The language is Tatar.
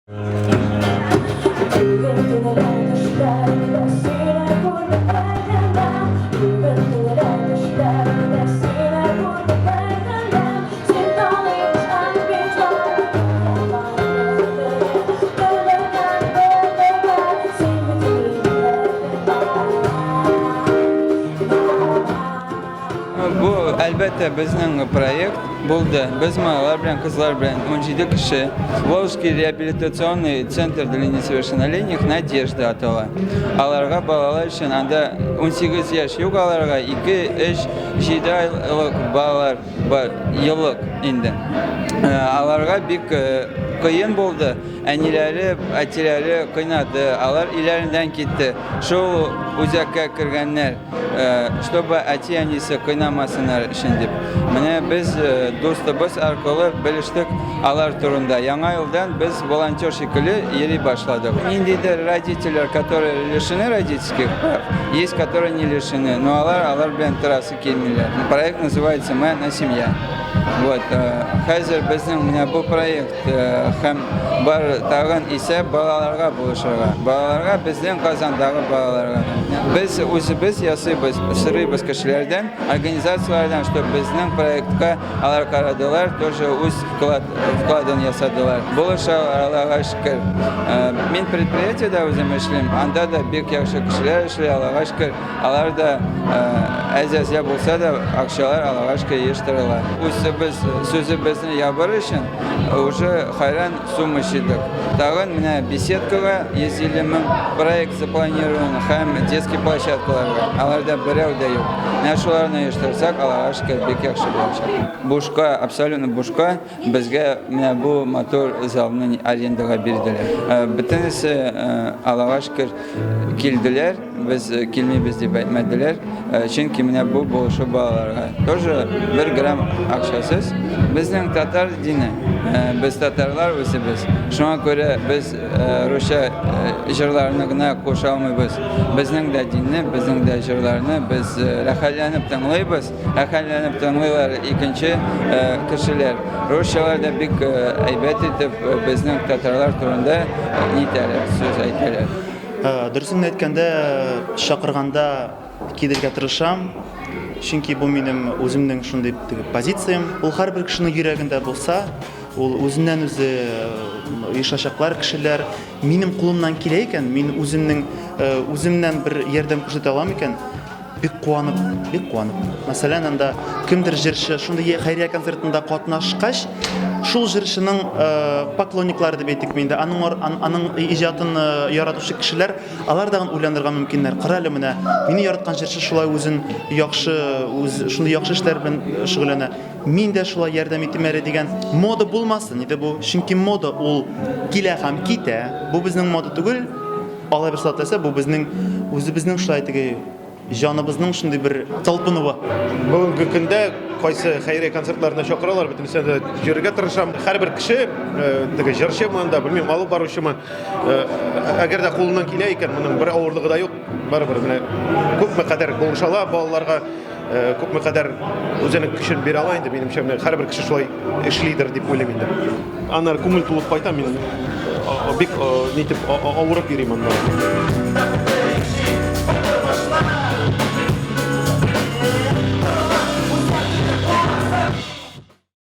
Бу, әлбәттә, безнең проект булды. Без малайлар белән, кызлар белән 17 кеше Волжский реабилитационный центр для несовершеннолетних «Надежда» атала. Аларга балалар өчен анда 18 яшь юк аларга, 2, 3, 7 айлык балалар бар, еллык инде. Аларга бик кыен булды. Әниләре, әтиләре кыйнады, алар өйләреннән китте. Шул үзәккә кергәннәр. Чтобы әти-әнисе кыйнамасыннар өчен дип. Менә без дустыбыз аркылы белештек алар турында. Яңа елдан без волонтер шикелле йөри башладык. Ниндидер родительләр, которые лишены родительских прав, есть, которые не лишены, но алар алар белән торасы килмиләр. Проект называется «Мы одна семья». Вот, хәзер безнең менә бу проект Һәм бар тагын исәп балаларга булышырга. Балаларга, безнең Казандагы балаларга. Без үзебез ясыйбыз, сорыйбыз кешеләрдән, организацияләрдән, чтобы безнең проектка алар карадылар, тоже үз вклад, вкладын ясадылар. Булышалар, Аллага шөкер. Мин предприятиедә үзем эшлим, анда да бик яхшы кешеләр эшли, Аллага шөкер. Алар да әз-әзгә булса да акчалар Аллага шөкер җыештырыла. Үзебез сүзебезне ябыр өчен уже хайран сумма җыйдык. Тагын менә беседкага 150 мең проект запланирован һәм детский площадкаларга. Аларда берәү дә юк. Менә шуларны оештырсак, Аллага шөкер, бик яхшы булачак. Бушка, абсолютно бушка безгә менә бу матур залны арендага бирделәр. Бөтенесе, Аллага шөкер, килделәр. Без килмибез дип әйтмәделәр, чөнки менә бу булышу балаларга. Тоже бер грамм акчасыз. Безнең татар дине, без татарлар үзебез. Шуңа күрә без русча җырларны гына куша алмыйбыз. Безнең дә динне, безнең дә җырларны без рәхәтләнеп тыңлыйбыз. Рәхәтләнеп тыңлыйлар икенче кешеләр. Русчалар да бик әйбәт итеп безнең татарлар турында нитәләр, сүз әйтәләр. Дөресен генә әйткәндә, чакырганда килергә тырышам. Чөнки бу минем үземнең шундый теге позициям. Ул һәрбер кешенең йөрәгендә булса, ул үзеннән-үзе оешачаклар кешеләр. Минем кулымнан килә икән, мин үземнең үземнән бер ярдәм күрсәтә алам икән, Бик куанып, бик куанып. Мәсәлән, анда кемдер җырчы шундый хәйрия концертында катнашкач, шул җырчының э, поклонниклары дип әйтик инде, аның аның иҗатын э, яратучы кешеләр, алар тагын уйланырга мөмкиннәр. Кара әле менә, мине яраткан җырчы шулай үзен яхшы, үз шундый яхшы эшләр белән э, шөгыльләнә. Мин дә шулай ярдәм итим әле дигән мода булмасын иде бу. Чөнки мода ул килә һәм китә. Бу безнең мода түгел. Алай бер сатылса, бу безнең үзебезнең шулай теге җаныбызның шундый бер талпынуы. Бүгенге көндә кайсы хәйрия концертларына чакыралар, бөтенесенә дә йөрергә тырышам. Һәрбер кеше, э, теге җырчымы анда, белмим, алып баручымы, э, әгәр дә кулыннан килә икән, моның бер авырлыгы да юк. Барыбер менә күпме кадәр булыша ала балаларга, күпме кадәр үзенең көчен бирә ала инде, минемчә, менә һәрбер кеше шулай эшлидер дип уйлыйм инде. Аннары күңел тулып кайта, мин бик нитеп авырып йөрим аннары.